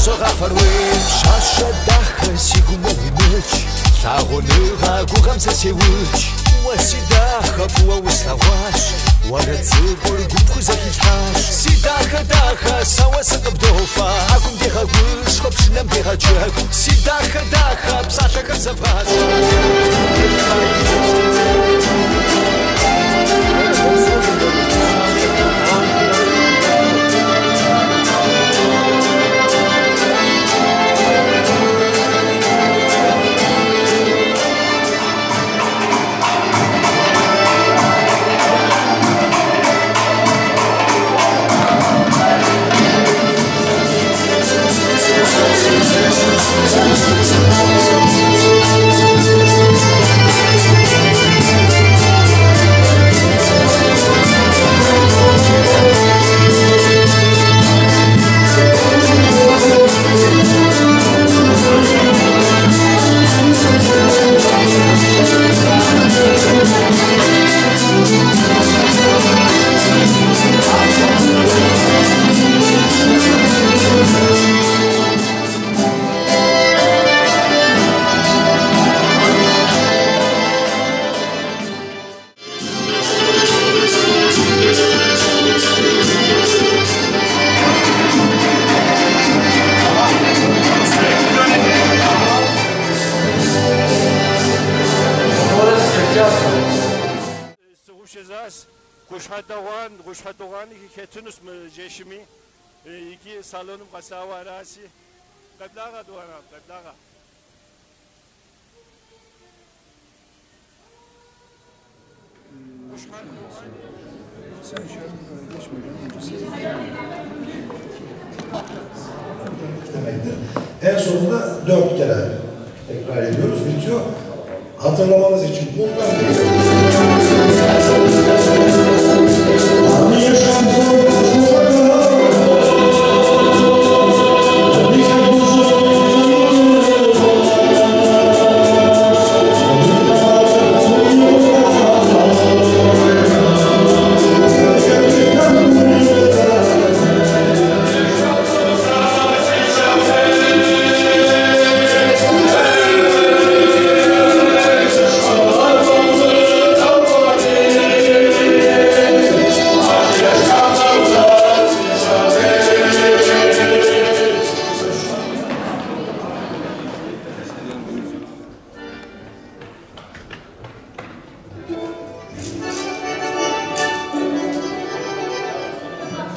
Согъафэр уей, пщащэ дахэ, си гум уэ уимыкӏ. Лъагъуныгъэ гугъэм сэ сеукӏ. Уэ си дахэ фӏыуэ услъэгъуащ. Уэрэд цӏыкӏур гум пхузэхилъхьащ. Си дахэ дахэ, сэ уэ сыкъыбдофэ. ӏэгум дегъэгушхуэ, пшынэм дегъэджэгу. Си дахэ дахэ, псалъэхэр зэвгъащӏэ. Хэтынущ мы жэщми икӏи салоным къэсауэ араси. Къеблагъэ, Дуана, къеблагъэ. Demektir. En sonunda 4 kere tekrar ediyoruz, bitiyor. Hatırlamanız için bundan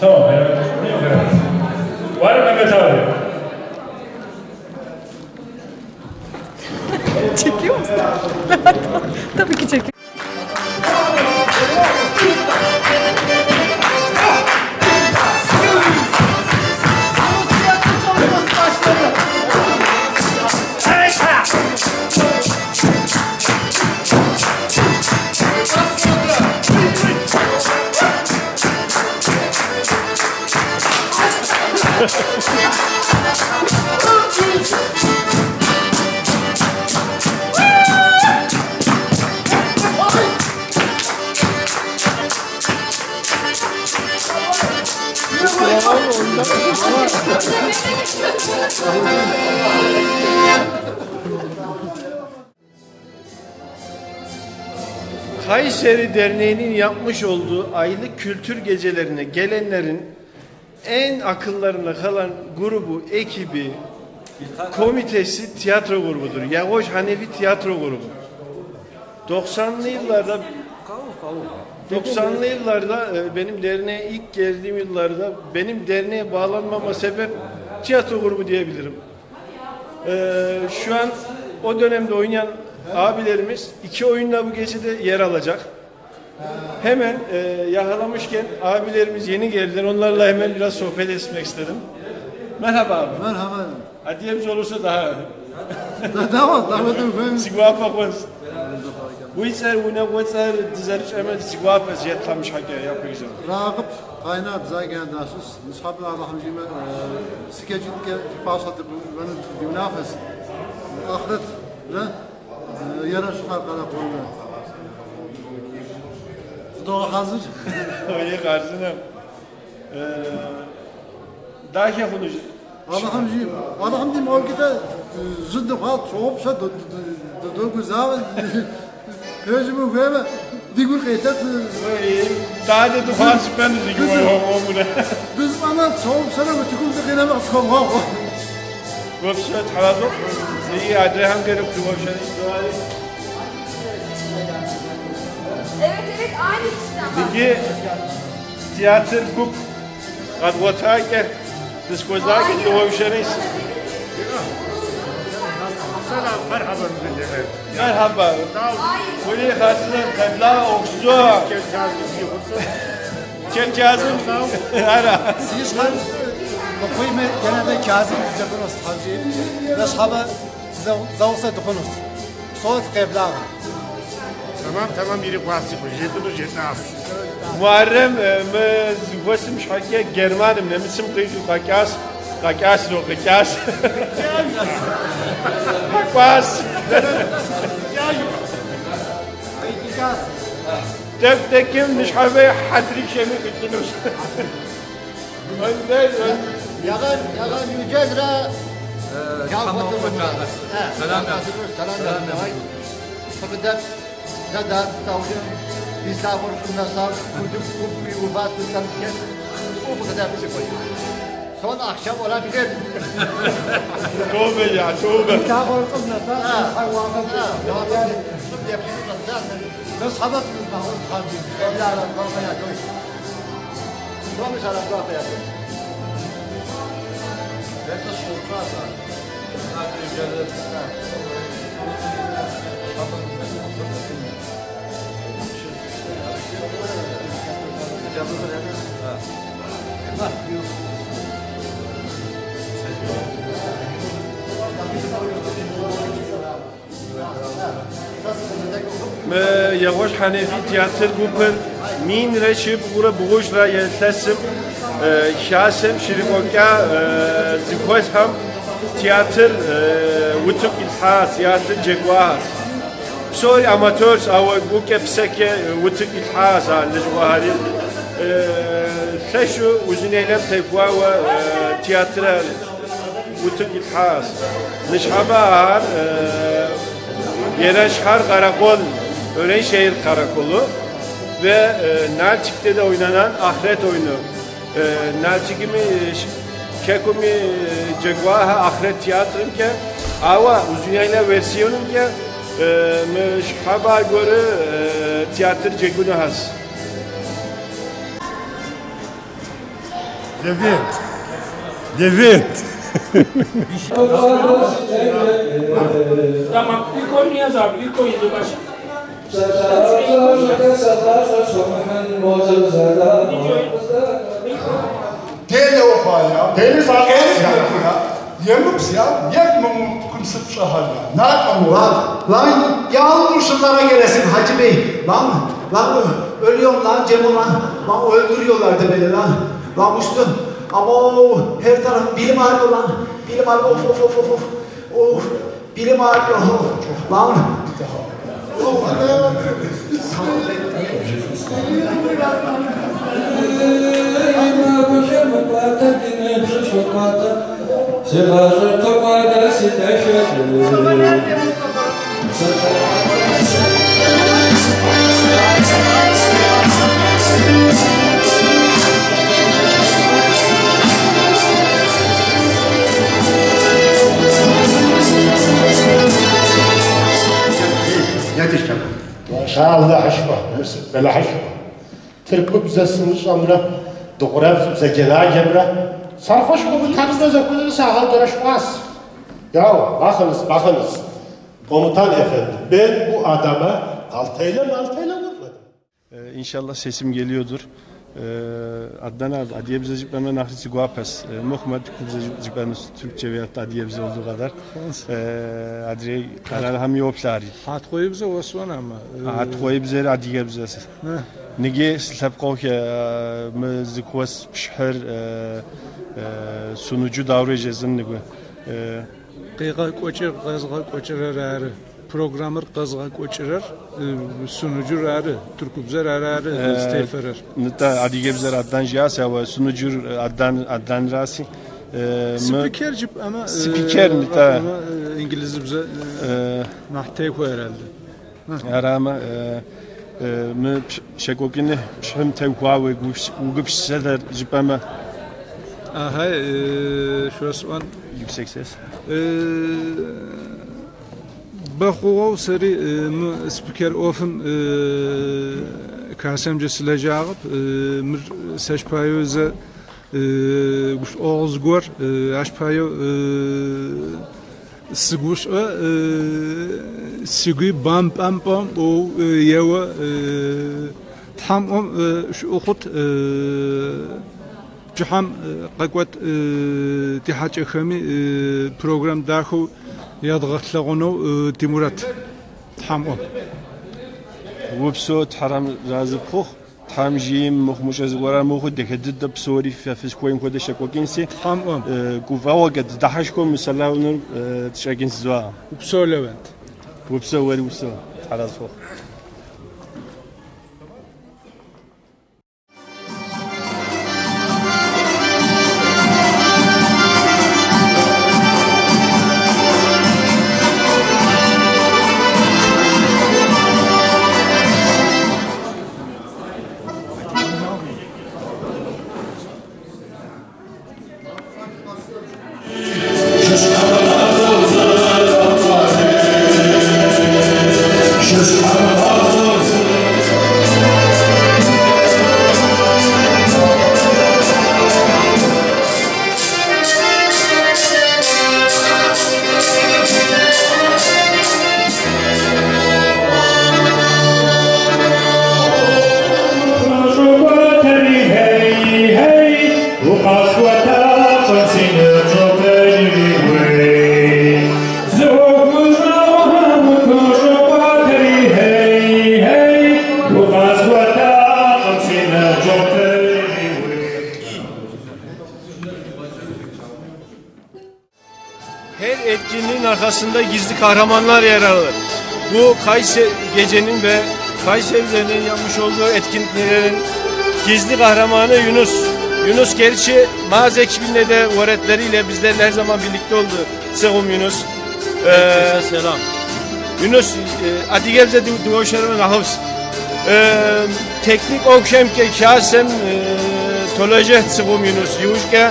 Tamam, herhalde sorun yok herhalde. Var mı Mehmet abi? Çekiyor musun? Tabii ki çekiyor. Kayseri Derneği'nin yapmış olduğu aylık kültür gecelerine gelenlerin en akıllarında kalan grubu, ekibi, komitesi tiyatro grubudur. Yagoş Hanefi Tiyatro Grubu. 90'lı yıllarda 90'lı yıllarda benim derneğe ilk geldiğim yıllarda benim derneğe bağlanmama sebep tiyatro grubu diyebilirim. Şu an o dönemde oynayan abilerimiz 2 oyunla bu gecede yer alacak. Hemen yakalamışken abilerimiz yeni geldiler. Onlarla hemen biraz sohbet etmek istedim. Merhaba abi. Merhaba. Adiyemiz olursa daha. Tamam, tamam. Sigwapa koz. Witzer wuna witzer dizeriç emel sigwapa ziyetlamış hake yapacağım. Ragıp kaynağı zagen dasus. Nişabı Allah'ım cime sikecik ke pasat ben dünafes. Ahiret re yere çıkar kara koydu. Doğru hazır. Oye karşına. Daha ki konuş. Алыхьым жи, Алыхьым димыгъэукӏытэ, жьы дыхъуат, щогъупщэ, догузавэ, пэжым ухуеймэ, ди гур къелъэт. Дадэ дыхъуащ жыпӏэну зыгуэр уэгъуэмурэ. Дызыфӏэмэ, тщогъупщэрэ утыкум дыкъинэмэ къытхуэвгъэгъу. Уэпщэ тхьэралыхъу, зыи адрейхэм кӏэрыху дыуэпщэни. Evet evet aynı kişiden bak. Иджы театр гуп къэдгъуэтакӏэ, дысхуэзакӏэ дыуэпщэнис. Selam, merhaba millet. Merhaba. Kuli hasına tebla oksu. Çel Kazım. Ara. Си щхьэр мыхъуеймэ, genelde Kazım дыджэгунущ, Тхьэм Ныщхьэбэ зэгъусэ дыхъунущ. Псори фыкъеблагъэ. Tamam tamam biri kwasi jetunu jetnas. Muharrem мы зыхуэсым щхьэкӏэ Германым нэмыцым къикӏыу къэкӏащ, къэкӏащ зо къикӏащ. Къэкӏуащ. Тӏэкӏу-тӏэкӏум ныщхьэбэ хьэдрыхэми къикӏынущ. Yagan, Yagan Yücel'le Selam Selam Fakat da tavşan misafir nasar kuduk kup bir ufak tutan kes o kadar bir şey koyuyor. Son akşam olabilir. Tövbe ya tövbe. Мы Егъуэщ Хьэнэфи театр гупыр минрэ щибгъурэ бгъущӏрэ илъэсым хасэм щрикӏуэкӏа зэхуэсхэм театр утыку илъхьа, театр джэгуащ. Псори аматерщ, ауэ гукӏэ псэкӏэ утыку илъхьащ а лэжьыгъэхэри. Лъэщу Узунейлэм техуауэ театрыр утыку илъхьащ. Ныщхьэбэ ар Yereşhar Karakol, Örenşehir Karakolu ve Nalçik'te de oynanan Ahret oyunu. Nalçik'imi Kekumi Cegvaha Ahret Tiyatrım ke ava Uzunyayla versiyonum ke Mışhaba göre tiyatr cegunu has. Levent. Levent. Tamam, ilk oyunu yaz abi, ilk oyunu başı. Deli opa ya. Deli zaten ya. Yemuks ya. Yekmem kumsıp şahala. Ne yapalım? Lan, lan yağmur gelesin Hacı Bey. Lan, lan ölüyorum lan Cemo lan. Lan öldürüyorlardı beni lan. Lan uçtum. Ama o her taraf bilim ağrıyor lan. Bilim ağrıyor. Of of of of of. Of. Bilim ağrıyor. Lan. Of. Allah حشمة بلا حشمة تركب زسن شمرة دغرب زجلا جمرة صرفش komutan da zakunu sahal dolaşmaz. Ya bakınız bakınız. Komutan efendi ben bu adama altayla maltayla vurmadım. İnşallah sesim geliyordur. Adnan abi, Adiyebze Zipler'in Nahrisi Guapes. Muhammed Kubze Zipler'in Türkçe veyahut da Adiyebze olduğu kadar. Adriye karar yoplar. Hatkoyubze Osman ama. Hatkoyubze Adiyebze. Nige slapqoke mızikwas pşher sunucu davrejezin nigu. Qıyğa koçer qazğa koçerer arı. Programır qazğa koçerer sunucu arı. Türkubzer arı steyferer. Nta Adiyebzer addan jiyas ve sunucu addan addan rasi. Spiker жыпӏэмэ, Spiker нтӏэ. Инглизыбзэ нэхъ техуэ herhalde. Арамэ, мы щекӏуэкӏыну пшыхьым теухуауэ угупсысэр жыпӏэмэ. Ахьа, шъосӏон. Yüksek ses. Бэ хъугъэу сэри мы спикер ӏофым хасэмкӏэ сылэжьагъэп. Мыр сэщ паеу зэ гушӏуэгъу зыгуэр, ащ паеу сыгушӏо, сигуи бам-пам-пам ӏоу ео. Тхьэм ӏом шъуӏухъут пчыхьэм къэкӏот тихьакӏэхэми программ дахэу ядгъэлъэгъунэу тимурад. Тхьэм ӏом. Упсэу Тхьэразы пхухъу, Тхьэм жиӏэм мыхъумыщӏэ зыгуэрэ мыхъу, дахэ дыдэ псори фэ фызыхуейм хуэдэ щекӏуэкӏынси. Тхьэм ӏом. Гуфӏэгъуэкӏэ дыдыхьэшхуэу мы салоныр тщӏэкӏынс зуа. Упсэу, Левент. Упсэу, уэри упсэу. Тхьэразы пхухъу. Her etkinliğin arkasında gizli kahramanlar yer alır. Bu Kayseri gecenin ve Kayseri'nin yapmış olduğu etkinliklerin gizli kahramanı Yunus. Yunus gerçi mağaza ekibinde de öğretleriyle bizlerle her zaman birlikte oldu. Selam Yunus. Herkese selam. Yunus, Adigebze duoşarın ahıvs. Teknik okşemke şahsen toloje tsığum Yunus. Yuşke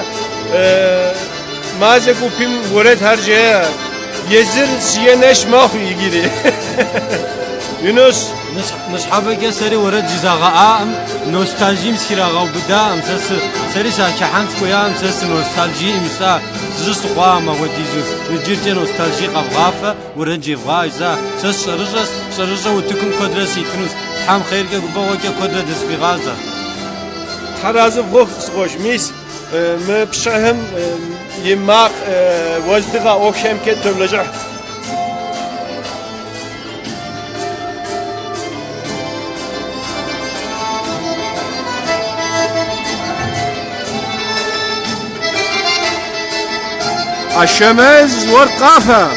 mağaza kupim öğret harcaya. Yezir siyeneş mahu ilgili. Yunus. Нышхьэбэкӏэ сэри уэрэд жызагъэӏаӏым, ностальжием схирагъэубыдаӏым, сэ сэри сахыхьэн сыхуеяӏым, сэ сыностальжием жысӏа, жьы сыхъуаӏым апхуэдизу. Иджыркӏэ ностальжи къэвгъафэ, уэрэд жевгъаӏэ жысӏа. Сэ сщӏэрыщӏэс, щӏэрыщӏэ утыкум куэдрэ ситынущ. Тхьэм хъеркӏэ гуфӏэгъуэкӏэ куэдрэ дызыхуигъазэ. Тхьэразы пхухъу, си къуэш, мис мы пшыхьым и макъ уэздыгъэ ӏуэхухэмкӏэ толэжьыхь. Aşemez Varkafa.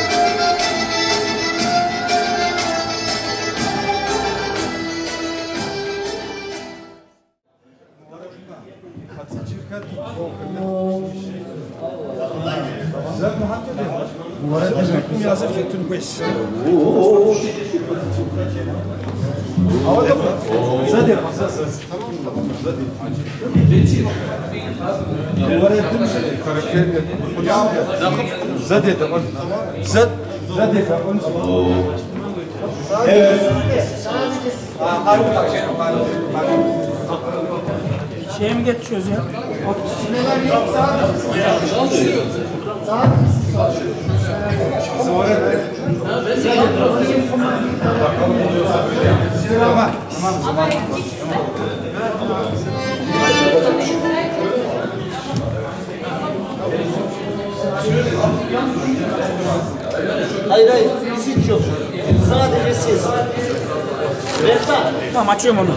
Şeye mi geçiyoruz ya? Hayır hayır, biz hiç yok. Sadece siz. Rehber. Tamam açıyorum onu.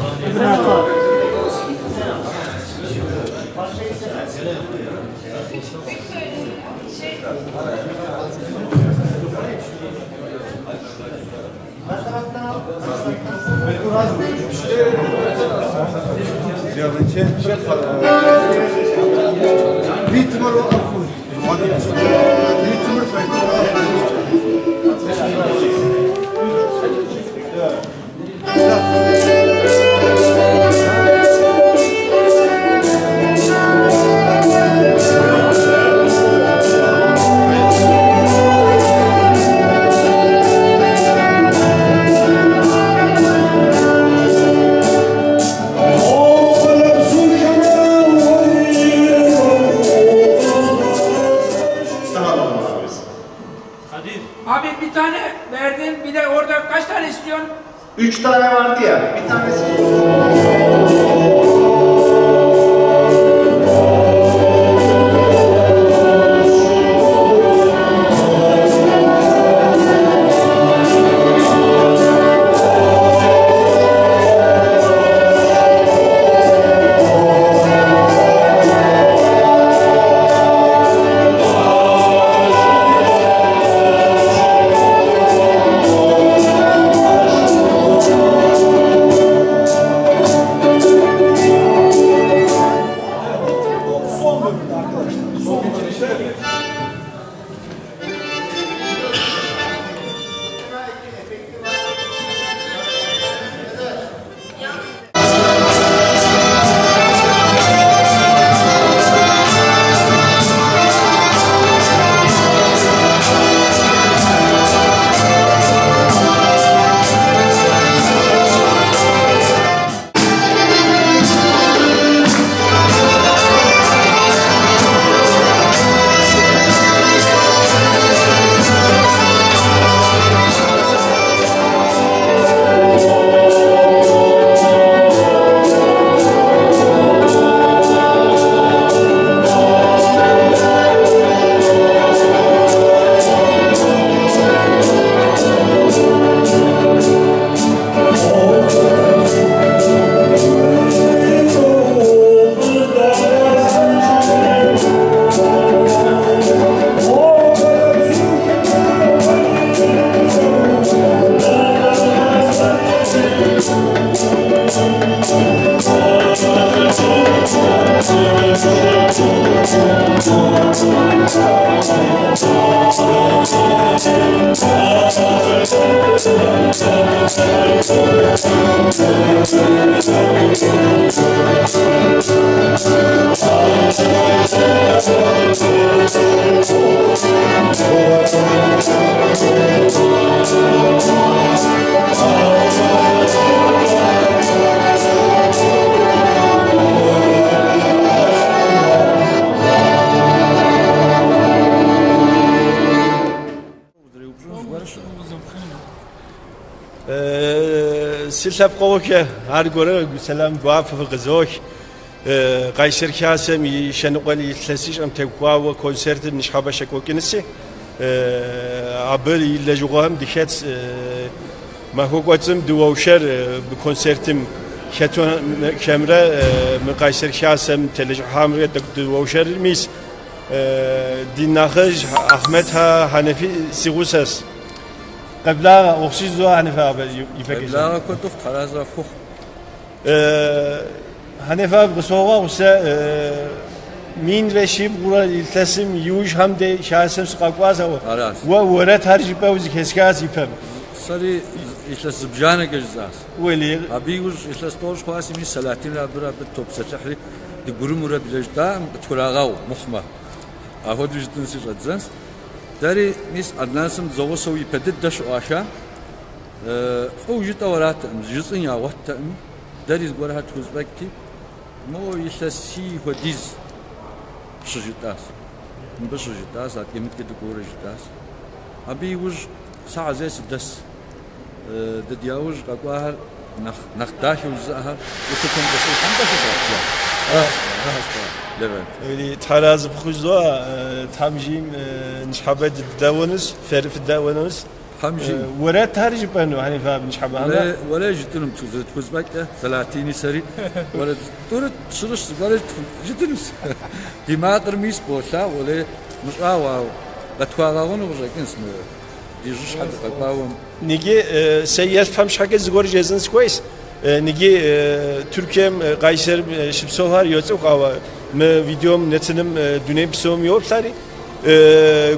Ритмыр Ритмыр Abi bir tane verdin, bir de orada kaç tane istiyorsun? 3 tane vardı ya, bir tanesi. Son bölümde arkadaşlar. Son bitirişte. Си лъэпкъыгъухэ, аргуэру сэлам гуапэ фыкъызох. Къайсэр Хасэм и щэныкъуэ илъэсищӏэм теухуауэ концертыр ныщхьэбэ щекӏуэкӏынуси, абы и лэжьыгъэхэм дыхэтщ махуэ кӏуэцӏым дыуэушэр мы концертым хэтхэмрэ мы Къайсэр Хасэм телэжьыхьамрэ дыуэушэр мис ди нэхъыжь Ахьмэд Хьэнэфи си гъусэщ. Къеблагъэ, ӏуэхущӏ Хьэнэфэ абы и фэкӏэ. Къеблагъэ куэд ухъу, Тхьэразэ фхухъу. Хьэнэфэ къысогъуэгъу сэ 1100 илъэсым иужьхэм де хасэм сыкъэкӏуащ, ауэ уэ уэрэдхэр жыпӏэу зэхэсхащ ипэм. Сэри илъэс зыбжанэкӏэ жысӏащ. Уэлей. Абы иужь илъэс 90 хъуащи, мис Сэлатинрэ абырэ абы топсэлъыхьри, дыгурымурэ блэжьдаӏым къытхурагъэгъу мыхъумэ. Апхуэдэу жытӏынси щӏэддзэнщ. Дэри мис Аднан сымэ дызэгъусэу ипэ дыдэ щыӏуаша, фӏыуэ жытӏэу аратэкъым, жысӏэн ягъуэттэкъым. Дэри зыгуэрхэр тхузэфӏэкӏти, мо илъэсий хуэдиз щыжытӏащ. Мыбы щыжытӏащ, аткӏэ-мыткӏэ дыкӏуэурэ жытӏащ. Абы иужь сэ Хьэзей сыдэс. Дэ ди яужь къэкӏуахэр нэхъ дахэу жызыӏэхэр утыкум къыщӏихьэм къыщыщӏэпща. Левент. Тхьэразэ пхужьо, Тхьэм жиӏэм ныщхьэбэ дыдэуэнущ, фэри фыдэуэнущ. Тхьэм жиӏэм. Уэрэдхэр жыпӏэну, Хьэнифэ абы ныщхьэбэ. Уэрэ жытӏынум зэрытхузэфӏэкӏкӏэ, Сэлатини сэри. Уэрэ тӏурэ щырыщ зыгуэрэ жытӏынущ. Ди макъыр мис болъагъу, уэлей мыщӏагъуэ, ауэ къытхуагъэгъуну къыщӏэкӏынщ мы ди жьыщхьэ дыкъэкӏуауэ. Ниги сэ елъфэм щхьэкӏэ зыгуэр жезын сыхуейщ. Ниги Тыркуем Къайсэрым щыпсэухэр йоцӏыху, ауэ Мы видеом нэтыным дуней псом йоплъари.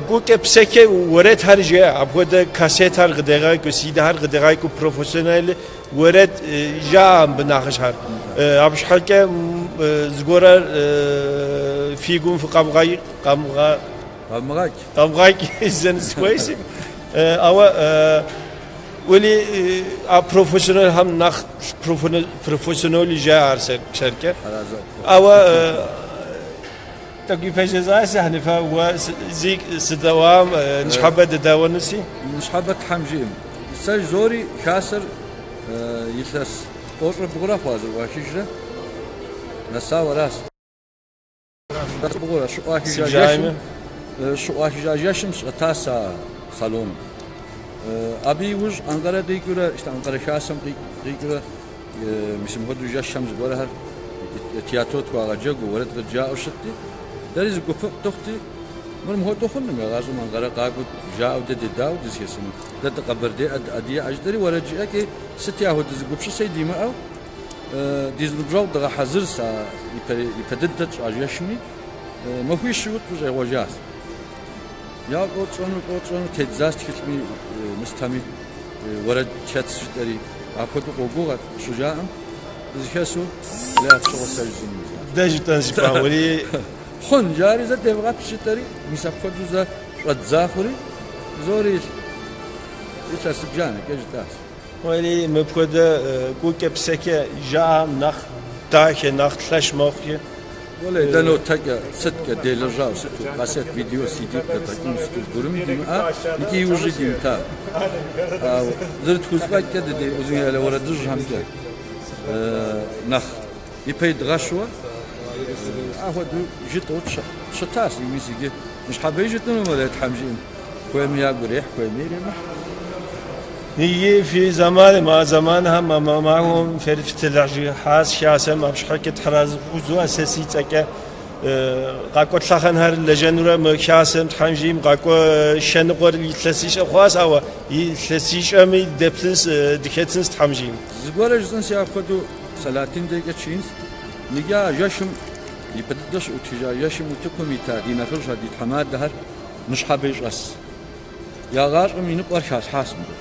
Гукӏэ псэкӏэ уэрэдхэр жеӏэ, апхуэдэ кассетхэр къыдегъэкӏыу, сидхэр къыдегъэкӏыу профессионал уэрэд жаӏэ мыбы нэхъыщхьэр. Абы щхьэкӏэ зыгуэрэр фи гум фыкъэмыгъэкӏ, Къэмыгъэкӏ. Къэмыгъэкӏ жысӏэну сыхуейщи. Ауэ уэли а профессионалхэм нэхъ профессионал жаӏэ ар сэркӏэ. Ауэ тӏэкӏу ипэ жесӏащ сэ, Хьэнифэ, уэ зи сыдэӏуам ныщхьэбэ дыдэӏуэнуси. Ныщхьэбэ Тхьэм жиӏэм. Сэ жызори хасэр илъэс тӏощӏрэ бгъурэ хъуа зэрыӏуахыжрэ нэсауэ аращ. Бгъурэ щыӏуахыжа жэщым сщӏэтащ а салоным. Абы иужь Анкъэрэ къикӏыурэ, Анкъэрэ хасэм къикӏыурэ мис мыпхуэдэу жэщхэм зыгуэрхэр театр тхуагъэджэгуу, уэрэд къыджаӏэу щытти, дэри зы гупыфӏ дыхъути, мыр мыпхуэдэу хъунукъым, егъащӏэм Анкъэрэ къакӏуэу жаӏэу дэ дедауэ дызэхэсыну. Дэ дыкъэбэрдей адыгэ жытӏэри уэрэд жыӏэкӏи сыти апхуэдэ зы гупсысэи димыӏэу ди зы ныбжьэгъу дыгъэхьэзырщ а ипэ дыдэ тщӏа жэщми, махуищ иужь дыщӏегъуэжащ. Я лӏо тщӏэну, лӏо тщӏэну теддзащ тхылъми, мыстами уэрэд тхэтщ жытӏэри, апхуэдэу къогугъэт щыжаӏэм, дызэхэсу я пщыгъуэ сэ жысӏэну жиӏащ. Дэ жытӏэнщ жыпӏауэри. Хъун, жари зэ девгъэплъ жытӏэри, мис апхуэдэу зэ щӏэддза хъури, зори илъэс зыбжанэкӏэ жытӏащ. Уэри мыпхуэдэ гукӏэ псэкӏэ жаӏэм нэхъ дахэ, нэхъ лъэщ мэхъу. Уэлей, дэ нотэкӏэ, сыткӏэ делэжьауэ сыту, кассет, видео, сиди къыдэдгъэкӏыну сыту зыгуэрми димыӏа, икӏи иужьи димыта. Ауэ зэрытхузэфӏэкӏкӏэ дыдей Узун-Яйла уэрэдыжьхэмкӏэ нэхъ ипэ идгъэщуэ, апхуэдэу жытӏэу щытащ, мис иджы ныщхьэбэи жытӏэнум, уэлей, Тхьэм жиӏэм, хуейми ягу ирехь, хуейми иремыхь. Иджы фи зэманым, а зэманхэм, а махуэм фэри фытелэжьыхьащ хасэм, абы щхьэкӏэ тхьэразы хъужу, сэ си цӏэкӏэ къакӏуэ лъэхъэнхэр лэжьэнурэ мы хасэм Тхьэм жиӏэм къакӏуэ щэныкъуэр илъэсищӏэ хъуащ, ауэ илъэсищӏэми деплъынщ, дыхэтынщ Тхьэм жиӏэм. Зыгуэрэ жысӏэнси апхуэдэу Сэлатин декӏэ чиинщ. Ныджы а жэщым, ипэ дыдэ щыӏутыжа жэщым утыкум ита ди нэхъыжьхэр, ди тхьэмадэхэр ныщхьэбэи щӏэс. Я гъащӏэм и ныкъуэр халъхьащ мыбы,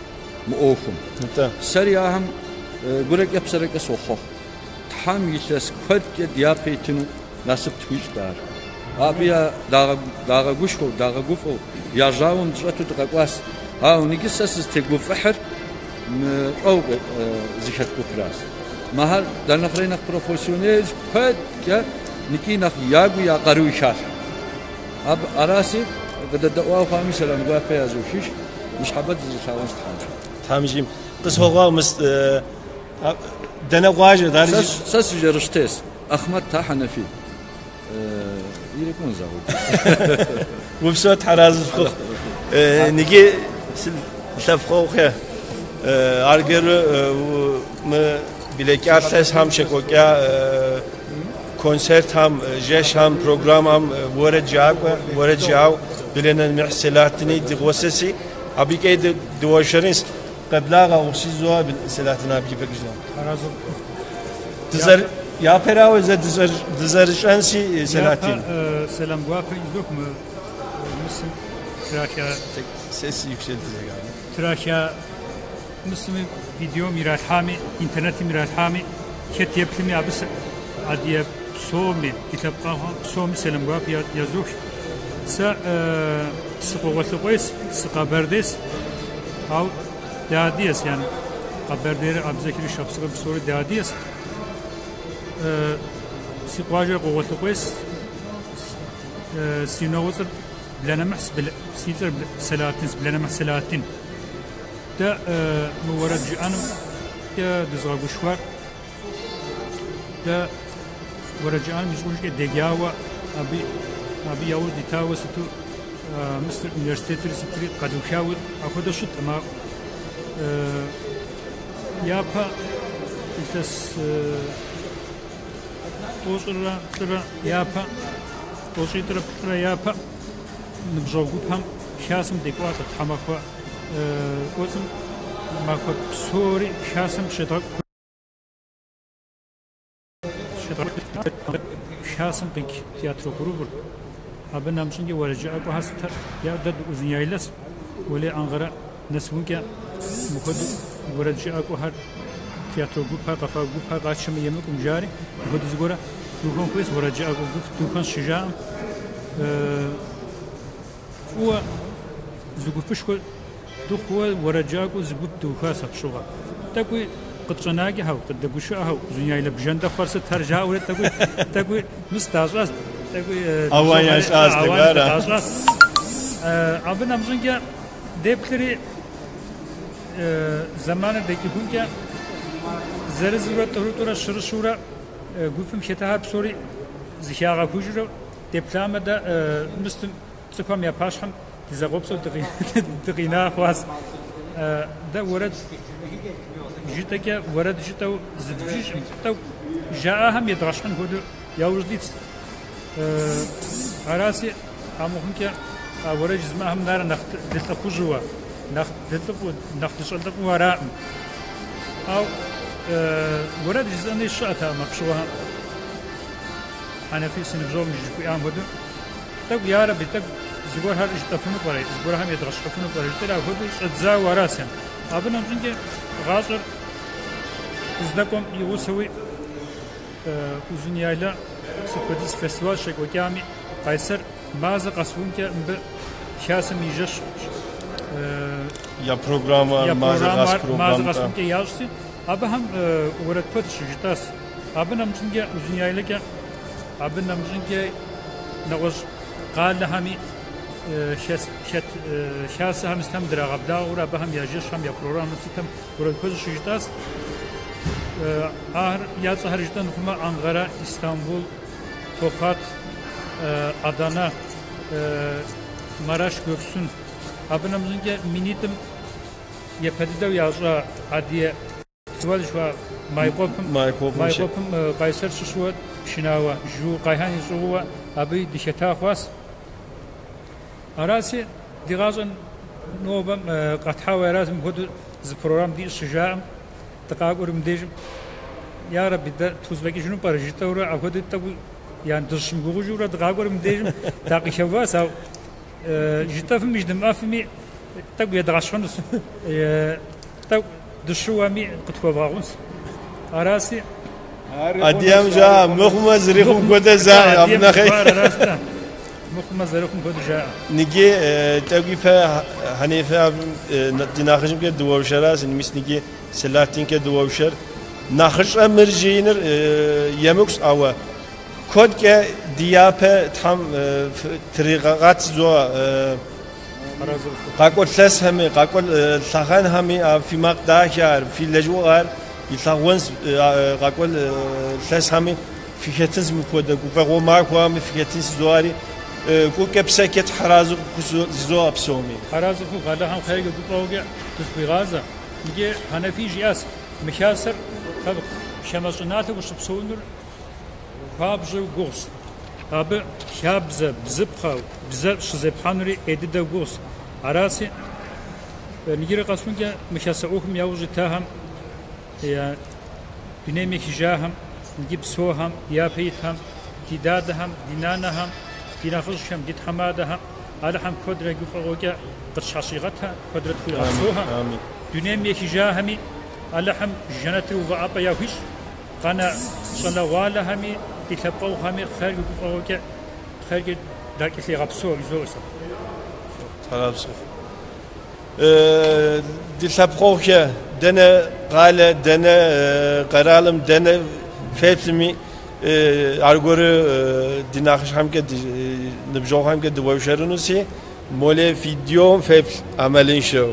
мы ӏуэхум. Сэри ахэм гурэкӏэ псэрэкӏэ сохъуэхъу. Тхьэм илъэс куэдкӏэ дяпэ итыну насып тхуищӏт ар. Абы я дагъэгушхуэу, дагъэгуфӏэу, я жьауэм дыщӏэту дыкъэкӏуащ. Ауэ ныджы сэ сызытегуфӏыхьыр мы щӏэу зыхэт гупращ. Мыхэр дэ нэхърэ нэхъ профессионал куэдкӏэ икӏи нэхъ ягуи я къаруи халъхьэ. Абы араси къыдэдэӏуауэ хъуами сэлам гуапэ язохыж, ныщхьэбэ дызэрылъагъунщ Тхьэм. Тхьэм жиӏэм. Къысхуэгъуэгъу мыс дэнэ къуажэ ар? Сэ сыжэрыщтес, Ахъмэт та Хьэнэфи. Ирикъун завод. Упсэу Тхьэразы фхухъу. Ныджы лъэпкъыгъухэ аргуэру мы блэкӏа илъэсхэм щекӏуэкӏа концертхэм, жэщхэм, программэм уэрэд жаӏакӏуэ, уэрэд жаӏэу Блэнэмыхь Селатини дигъусэси, абыкӏэ дыуэршэрынщ. Къеблагъэ ущызуа Селатин абы ипэкӏыжа. Дызэр япэрауэ зэ дызэрыщӏэнси Селатин. Сэлам гуапэ изох мы мысым траха Ses yükseltecek abi. Траха мысыми видеом иралъхьами, интернетым иралъхьами, хэт еплъми абы адыгэ псоми, ди лъэпкъэгъухэм псоми сэлам гуапэ язох. Сэ сыкъугъуэлъыкъуейс, сыкъэбэрдейс, ау дыадыгэс, yani Къэбэрдейр, Абзэхри, Шапсыгъыр псори дыадыгэс. Си къуажэр Къугъуэлъыкъуейс, си унагъуэцӏэр Блэнэмыхь, си цӏэр Сэлатинс, Блэнэмыхь Сэлатин. Дэ мы уэрэд жыӏэнымкӏэ дызыгъэгушхуар, дэ уэрэд жыӏэным ищӏыӏужкӏэ деджауэ, абы яужь дитауэ сыту Мысыр университетыр сытри къэдухауи апхуэдэу щыткъым. Ауэ япэ илъэс тӏощӏрэ плӏырэ япэ, тӏощӏитӏрэ плӏырэ япэ ныбжьэгъу гупхэм хасэм декӏуалӏэрт тхьэмахуэ кӏуэцӏым махуэ псори хасэм щедгъэкӏу. Хасэм къикӏ театро гурубыр. Абы нэмыщӏынкӏэ уэрэджыӏакӏуэхэр сытхэр я дэ Узуняйлэс, уэлей Анкъэрэ нэсыхункӏэ мыпхуэдэу уэрэджыӏакӏуэхэр театро гупхэр, къэфакӏуэ гупхэр къатшэмэ емыкӏум жари, мыпхуэдэу зыгуэрэ духуэн хуейщ, уэрэджыӏакӏуэ гуп духуэн щыжаӏэм. Фӏыуэ зы гупышхуэ дыхъууэ уэрэджыӏакӏуэу зы гуп дыухуащ апщыгъуэ. Тӏэкӏуи къытщӏэнакӏэхэу, къыддэгушыӏэхэу, Узуняйлэ бжэндэхъухэр сытхэр жаӏэурэ тӏэкӏуи, тӏэкӏуи мыс дащӏащ, тӏэкӏуи Ауан ящӏащ, ауан тӏэкӏуара. дащӏащ. Абы нэмыщӏынкӏэ деплъри зэманыр дэкӏыхункӏэ зырызурэ, тӏурытӏурэ, щырыщурэ гупым хэтахэр псори зыхагъэхужурэ деплъамэ дэ мыстым цӏыхухэм я пащхьэм дызэкъуэпсэу дыкъина хъуащ. Дэ уэрэд жытӏэкӏэ уэрэд жытӏэу зыдбжыжкъым, тӏэкӏу жаӏахэм едгъэщхьын хуэдэу яужь дитщ. Араси, амыхъункӏэ а уэрэд жызмыӏэхэм нэрэ нэхъ дылӏыхъужьыуэ, нэхъ дылӏыфӏу, нэхъ дыщӏэлӏыфӏу араӏым. Ау уэрэд жызыӏэни щыӏэтэкъым апщыгъуэхэм. Хьэнэфи си ныбжьэгъум жыхуиӏам хуэдэу. Тӏэкӏу ярэби, тӏэкӏу зыгуэрхэр жытӏэфыну пӏэрэ, зыгуэрхэм едгъэщхьыфыну пӏэрэ жытӏэри апхуэдэу щӏэддзауэ аращ. Абы нэмыщӏынкӏэ гъащӏэр къыздэкӏуэм и гъусэуи Узуняйлэ сыт хуэдиз фестиваль щекӏуэкӏами, Къайсэр мазэ къэсыхункӏэ мыбы Хасэм и жэщ Я программэр, я мазэ къэс программэр мазэ программ-тӏэ. къэсыхункӏэ ящӏти, абыхэм уэрэд куэд щыжытӏащ. Абы нэмыщӏынкӏэ Узуняйлэкӏэ, абы нэмыщӏынкӏэ нэгъуэщӏ къалэхэми хэт хасэхэм сытхэм драгъэблагъэурэ абыхэм я жэщхэм, я программэм сытхэм уэрэд куэд щыжытӏащ. Ахэр я цӏэхэр жытӏэн хъумэ, Анкъэрэ, Истамбул, Токат, Адана, Мараш, Гёксун. Абы нэмыщӏынкӏэ минитӏым япэ дыдэу ящӏа Адыгэ фестиваль жыхуаӏэ Майкъуэпым, Майкъуэпым Майкъуэпым Къайсэр щыщуэ пшынауэ Жу Къайхьэн и щӏыгъууэ абы дыхэта хъуащ. Араси, ди гъащӏэм нобэм къэтхьауэ аращ мыпхуэдэу зы программ диӏэщ щыжаӏэм, дыкъакӏуэри мыбдежым ярэби дэ тхузэфӏэкӏыжыну пӏэрэ жытӏэурэ апхуэдэу тӏэкӏуи я дыщымыгугъыжурэ дыкъакӏуэри мыбдежым дакъыхэуващ, ау жытӏэфми жыдмыӏэфми тӏэкӏу едгъэщхьынущ, тӏэкӏу дыщыуэми къытхуэвгъэгъунщ. Араси, Адыгэм жаӏэ, мыхъумэ зэрыхъум хуэдэ жаӏэ, абы Адыгэм нэхъей. жыхуаӏэр аращ-тӏэ. Мыхъумэ зэрыхъум хуэдэу жаӏэ. Ныджы тӏэкӏу ипэ Хьэнифэ абым ди нэхъыжьымкӏэ дыуэршэращ, мис ныджы Сэлатинкӏэ дыуэршэр. Нэхъыщӏэ мыр жиӏэныр емыкӏущ, ауэ куэдкӏэ ди япэ Тхьэм тригъэгъэт зо къакӏуэ лъэсхэми, къакӏуэ лъэхъэнхэми а фи макъ дахэр, фи лэжьыгъэр илъагъунщ къакӏуэ лъэсхэми фыхэтынщ мыпхуэдэ гуфӏэгъуэ махуэми фыхэтынщ зоари гукӏэ псэкӏэ тхьэразэ жызоӏэ псоми. Тхьэразэ хъу, Алыхьым хъеркӏэ гуфӏэгъуэкӏэ дызыхуигъазэ. Иджы Хьэнэфий жиӏащ, мы хасэр хамэ щӏыналъэ ущыпсэунур хуабжьу гугъущ. Абы хабзэ, бзыпхъэ, бзэ щызепхьэнури ӏей дыдэу гугъущ. Араси, иджыри къэсхункӏэ мы хасэ ӏуэхум яужь итахэм, я дунейм ехыжахэм, иджы псэухэм, япэ итхэм, ди дадэхэм, ди нанэхэм, ди нэхъыжьхэм, ди тхьэмадэхэм Алыхьым куэдрэ гуфӏэгъуэкӏэ къытщхьэщигъэтхэ, куэдрэ тхуигъэпсэухэ. Дунейм ехыжахэми Алыхьым жэнэтыр увыӏэпӏэ яхуищӏ, къэна щӏалэгъуалэхэми, ди лъэпкъэгъухэми хъеркӏэ гуфӏэгъуэкӏэ, хъеркӏэ дакӏэлъигъэпсэу жызоӏэ сэ. Тхьэрапсэу. Ди лъэпкъэгъухэ дэнэ къалэ, дэнэ къэралым, дэнэ феплъми, аргуэру ди нэхъыжьхэмкӏэ, ди ныбжьэгъухэмкӏэ дыуэршэрынущи, молей видеом феплъ ӏэмалыншэу.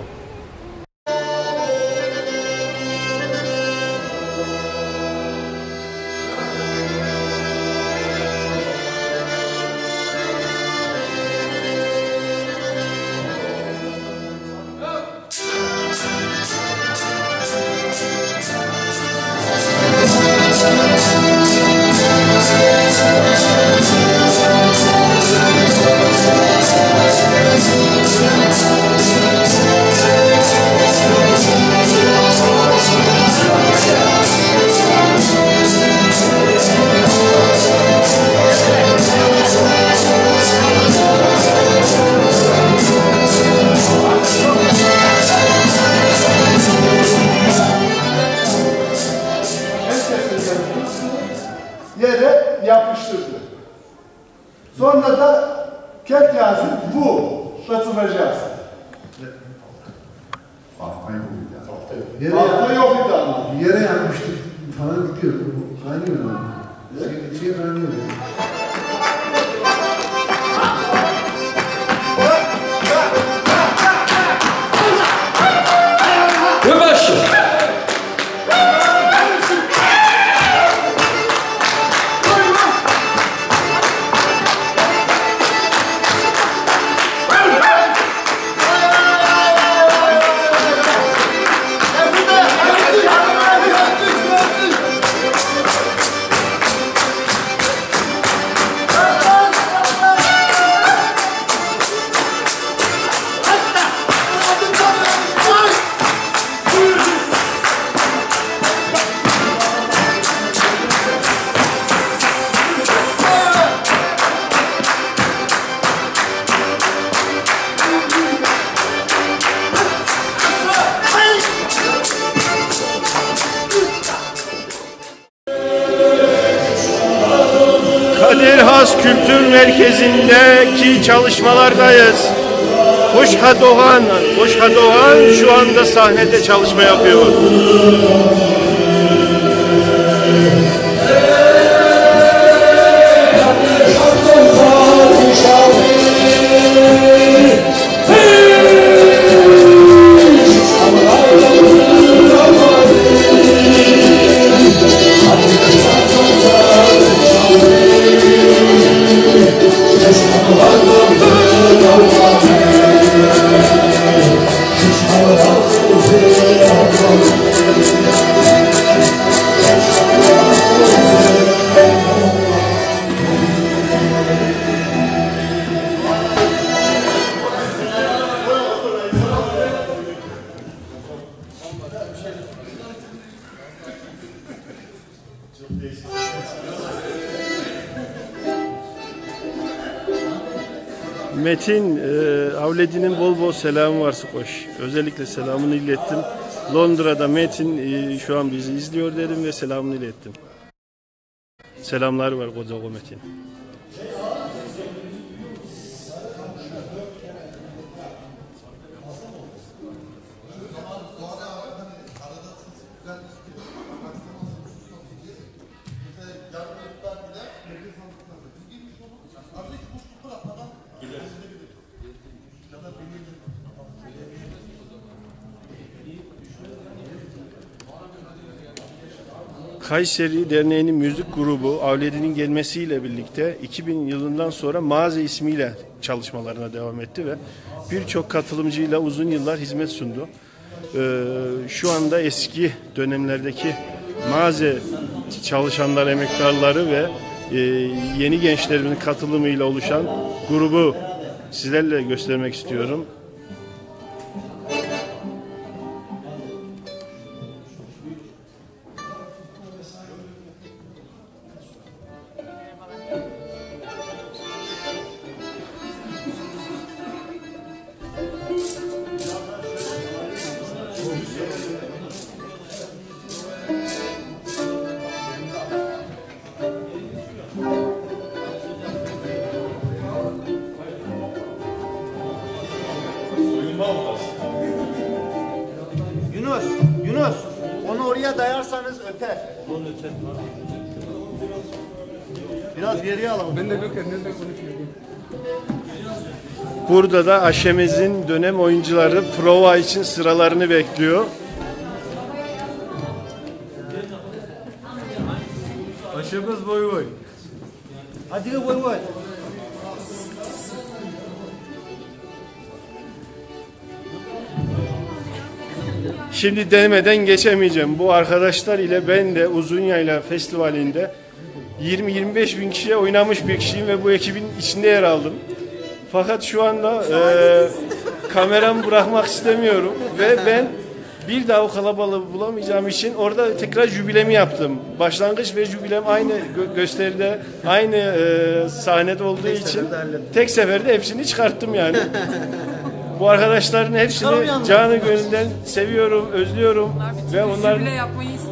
Bastıracağız. Tahta yok bir Tahta yok. Yere, Tahta yok bir tane. Yere yapmıştık falan gidiyor. Kaynıyor. Yani. Şey, şey kaynıyor. Yani. Yavaş. Kadir Has Kültür Merkezi'ndeki çalışmalardayız. Kuşha Doğan, Kuşha Doğan şu anda sahnede çalışma yapıyor. Metin Avledi'nin bol bol selamı var Sıkoş. Özellikle selamını ilettim. Londra'da Metin şu an bizi izliyor dedim ve selamını ilettim. Selamlar var Kocago Metin. Kayseri Derneği'nin müzik grubu Avledi'nin gelmesiyle birlikte 2000 yılından sonra Mağaza ismiyle çalışmalarına devam etti ve birçok katılımcıyla uzun yıllar hizmet sundu. Şu anda eski dönemlerdeki mağaza çalışanlar, emektarları ve yeni gençlerin katılımıyla oluşan grubu sizlerle göstermek istiyorum. Yunus, Yunus, onu oraya dayarsanız öper. Onu öper. Biraz geriye alalım. Ben de Gökhan nerede konuşuyorum? Burada da Aşemez'in dönem oyuncuları prova için sıralarını bekliyor. Aşemez boy boy. Hadi boy boy. Şimdi demeden geçemeyeceğim. Bu arkadaşlar ile ben de Uzunyayla Festivali'nde 20-25 bin kişiye oynamış bir kişiyim ve bu ekibin içinde yer aldım. Fakat şu anda kameramı bırakmak istemiyorum ve ben bir daha o kalabalığı bulamayacağım için orada tekrar jübilemi yaptım. Başlangıç ve jübilem aynı gösteride, aynı sahnede olduğu için tek seferde hepsini çıkarttım yani. Bu arkadaşların hepsini canı gönülden seviyorum, özlüyorum ve onların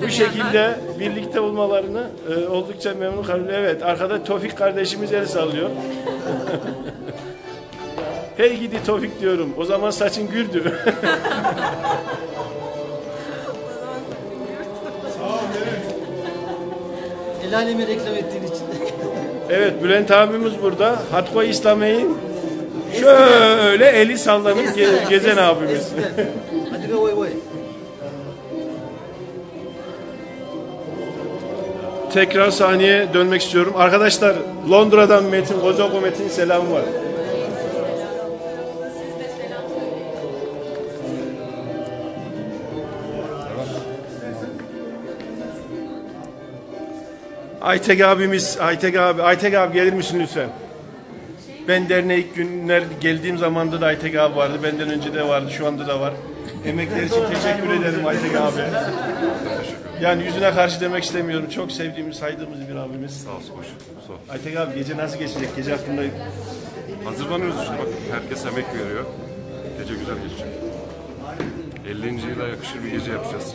bu şekilde birlikte olmalarını oldukça memnun kalıyorum. Evet, arkada Tofik kardeşimiz el sallıyor. Hey gidi Tofik diyorum. O zaman saçın güldü. Sağ ol Mehmet. El alemi reklam ettiğin için. Evet Bülent abimiz burada. Hatko İslameyin şöyle eli sallanıp gezen abimiz. Hadi be oy oy. Tekrar sahneye dönmek istiyorum. Arkadaşlar Londra'dan Metin, Kozako Metin selamı var. Aytek abimiz, Aytek abi, Aytek abi gelir misin lütfen? Ben derneğe ilk günler geldiğim zamanda da Aytek abi vardı. Benden önce de vardı, şu anda da var. Emekleri için teşekkür ederim Aytek abi. Yani yüzüne karşı demek istemiyorum. Çok sevdiğimiz, saydığımız bir abimiz. Sağ olsun, hoş. Sağ ol. Aytek abi gece nasıl geçecek? Gece hakkında Hazırlanıyoruz işte bak herkes emek veriyor. Gece güzel geçecek. 50. yıla yakışır bir gece yapacağız.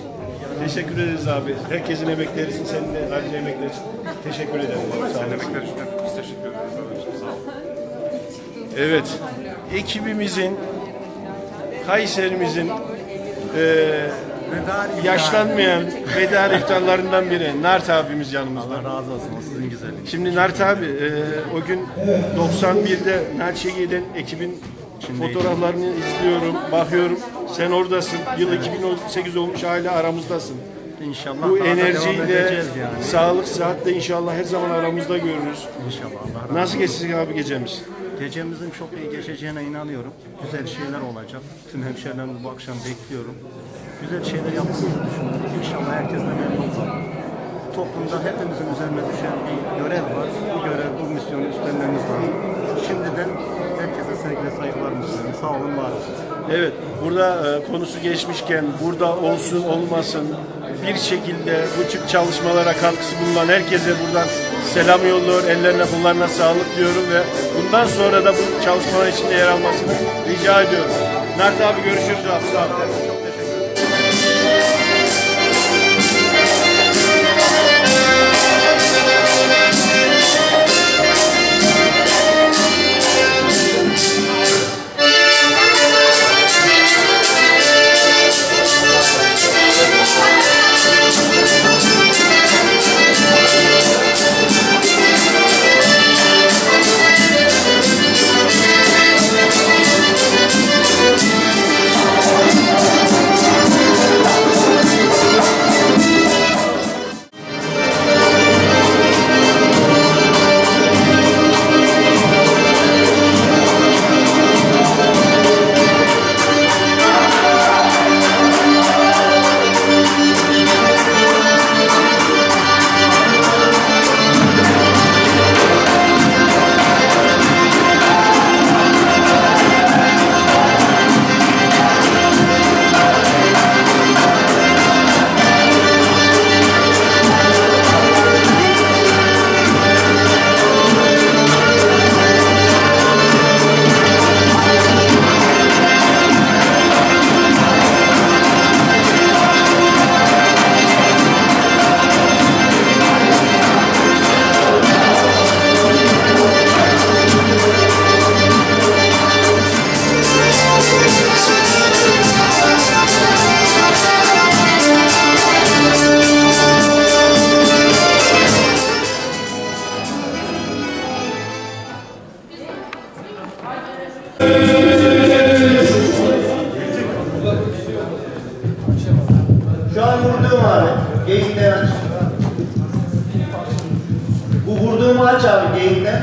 Teşekkür ederiz abi. Herkesin emekleri için, senin de ayrıca emekleri için teşekkür ederim. Sağ Senin olasın. emekler için biz teşekkür ederiz. abicim, Sağ ol. Evet, ekibimizin, Kayserimizin yaşlanmayan vedar iftarlarından biri Nart abimiz yanımızda. Allah razı olsun o sizin güzelliğiniz. Şimdi Nart abi o gün 91'de Narçegi'den ekibin fotoğraflarını izliyorum, bakıyorum. Sen oradasın. Yıl 2018 olmuş hala aramızdasın. İnşallah Bu daha da devam enerjiyle, edeceğiz yani. sağlık, sıhhatle inşallah her zaman aramızda görürüz. İnşallah Allah razı Nasıl olsun. geçecek abi gecemiz? Gecemizin çok iyi geçeceğine inanıyorum. Güzel şeyler olacak. Tüm hemşehrilerimizi bu akşam bekliyorum. Güzel şeyler yaptığımızı düşünüyorum. İnşallah herkes de memnun olur. Toplumda hepimizin üzerine düşen bir görev var. Bu görev, bu misyonu üstlenmemiz lazım. Şimdiden herkese sevgi ve saygılarımı sunuyorum. Sağ olun, var olun. Evet, burada konusu geçmişken burada olsun olmasın bir şekilde bu tip çalışmalara katkısı bulunan herkese buradan selam yolluyor, ellerine kollarına sağlık diyorum ve bundan sonra da bu çalışmalar içinde yer almasını rica ediyorum. Nart abi görüşürüz abi. Sağ ol. Şu an vurduğum abi. Geyikten aç. Bu vurduğumu aç abi geyikten.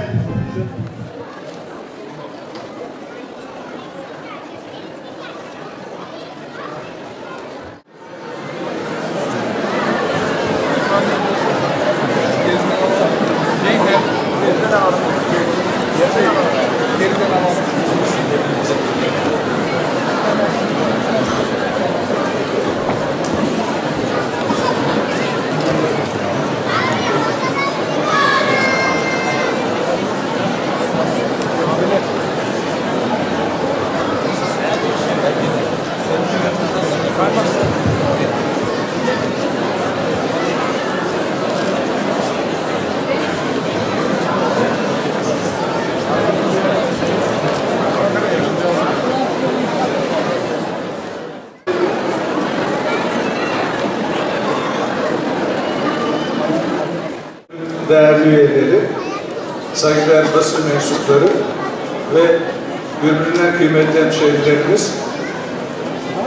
Değerli üyeleri, saygıdeğer basın mensupları ve birbirinden kıymetli hemşehrilerimiz,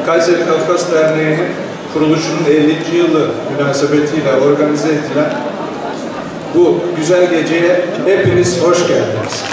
Kayseri Kafkas Derneği'nin kuruluşunun 50. Yılı münasebetiyle organize edilen bu güzel geceye hepiniz hoş geldiniz.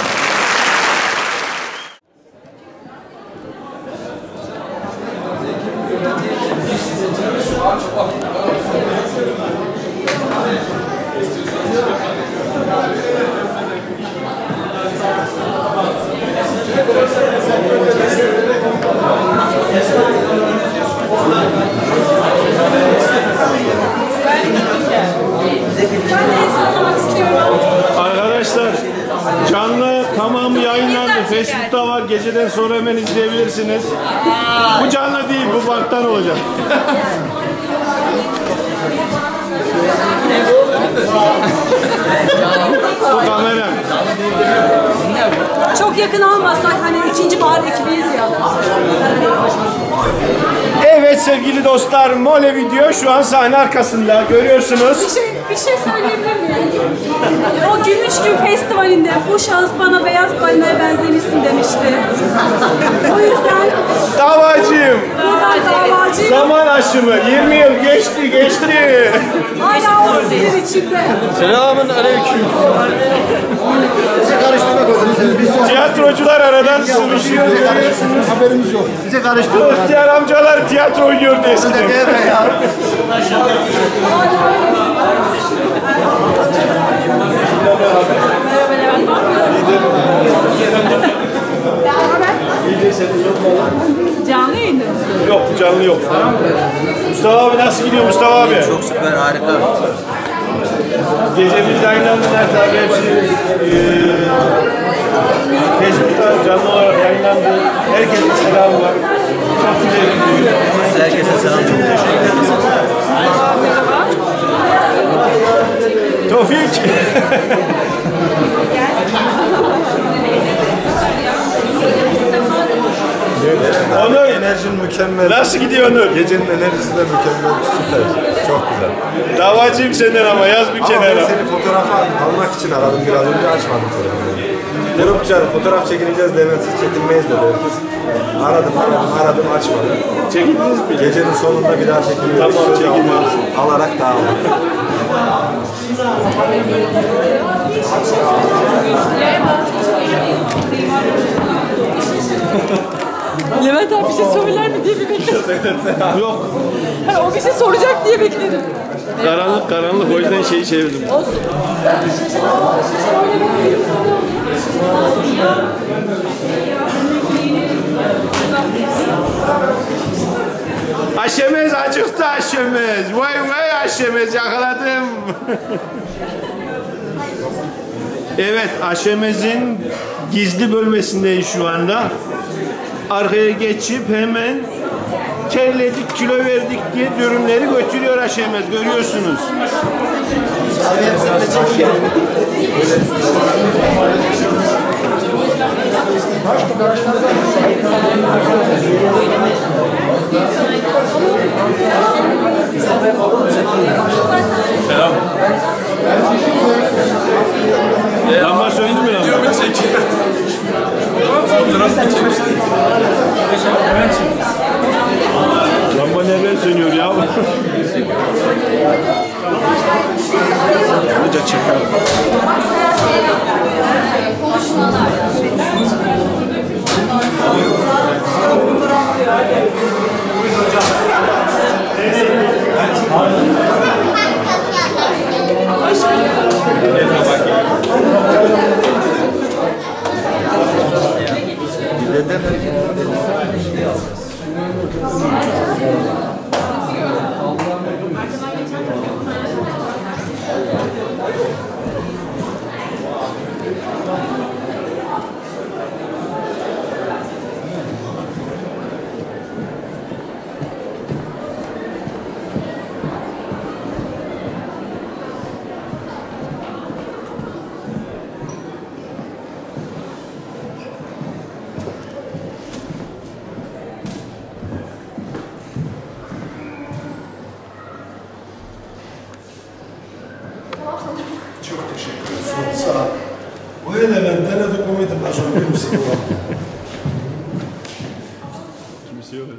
Arkadaşlar canlı tamamı yayınlandı. Facebook'ta var. Geceden sonra hemen izleyebilirsiniz. Bu canlı değil, bu banttan olacak. Bu kamera. Çok yakın olmasak hani 3. bahar ekibiyiz ya. Evet sevgili dostlar, Mole Video şu an sahne arkasında görüyorsunuz. Bir şey söyleyebilir miyim? O Gümüş Gün Festivali'nde bu şahıs bana beyaz balinaya benzemişsin demişti. O yüzden... Davacıyım. Buradan davacıyım. Zaman aşımı. 20 yıl geçti geçti. Hala o sinir içimde. Selamun aleyküm. Bizi karıştırma gözünü. Tiyatrocular aradan sıvışıyor görüyorsunuz. Haberimiz yok. Bizi karıştırma. İhtiyar amcalar tiyatro oynuyordu eskiden. Canlı yayında mısın? Yok, canlı yok. Mustafa abi nasıl gidiyor Mustafa abi? Çok süper, harika. Gecemiz yayınlandı Mert abi hepsi Facebook'ta canlı olarak yayınlandı. Herkesin selamı var. Çok güzel gidiyor. Herkese selam, çok teşekkür ederim. Tofik. Onur. Enerjin mükemmel. Nasıl gidiyor Onur? Gecenin enerjisi de mükemmel, süper. Çok güzel. Davacıyım senden ama yaz bir Ama kenara. ben seni fotoğrafa almak için aradım biraz önce, açmadım telefonu. Grupça fotoğraf çekineceğiz demezsiz çekinmeyiz dedi herkes. Aradım, aradım, aradım, açmadım. Çekildiniz mi? Gecenin sonunda bir daha çekiliyoruz. Tamam, Sözü çekiliyoruz. Alarak dağıldık. Levent abi bir şey söyler mi diye bir bekledim. Yok. Ha, o bir şey soracak diye bekledim. Karanlık karanlık o yüzden şeyi çevirdim. Olsun. Aşemez acıktı aşemez. Vay vay aşemez yakaladım. Evet aşemezin gizli bölmesindeyiz şu anda. Arkaya geçip hemen terledik kilo verdik diye dürümleri götürüyor aşemez görüyorsunuz. Selam. Lamba söndü mü lamba? Lamba nereden sönüyor ya? Hoca çeker. Racon kimse yok. Kimse yok.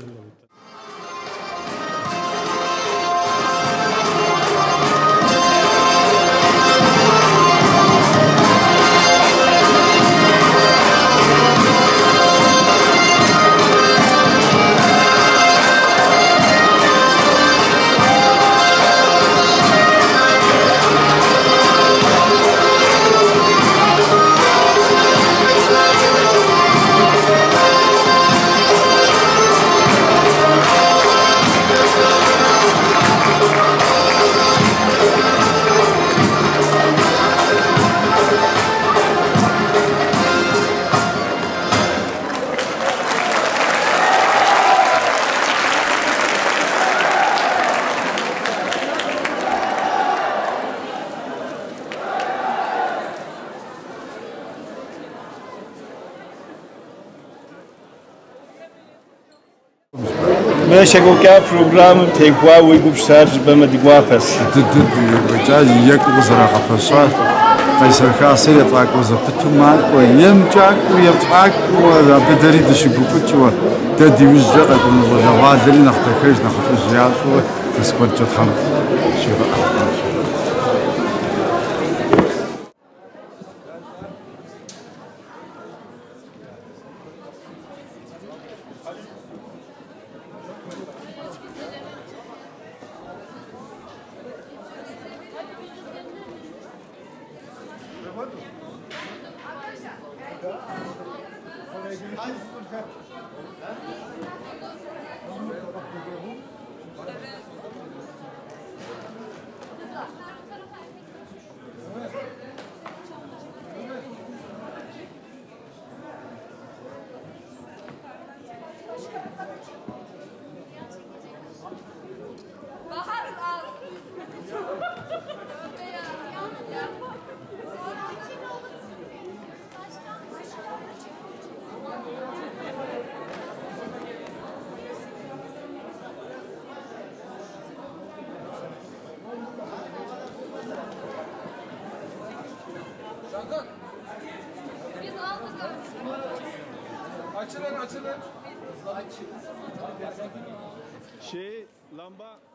Щекӏуэкӏа программэм теухуауэ уи гупсысэр жыпӏэмэ ди гуапэщ. Дыдэ екӏуэкӏа екӏуу къызэрагъэпэща Къайсэр Хасэр ефӏакӏуэ зэпыту макӏуэ, емкӏакӏуэу ефӏакӏуэ, абы дэри дыщыгуфӏыкӏыуэ, дэ ди ужькӏэ къэкӏуэну щӏалэгъуалэри нэхъ дахэж, нэхъыфӏыж ящӏыуэ илъэс куэдкӏэ Тхьэм щигъэӏэ. Açılın, açılın. Lamba.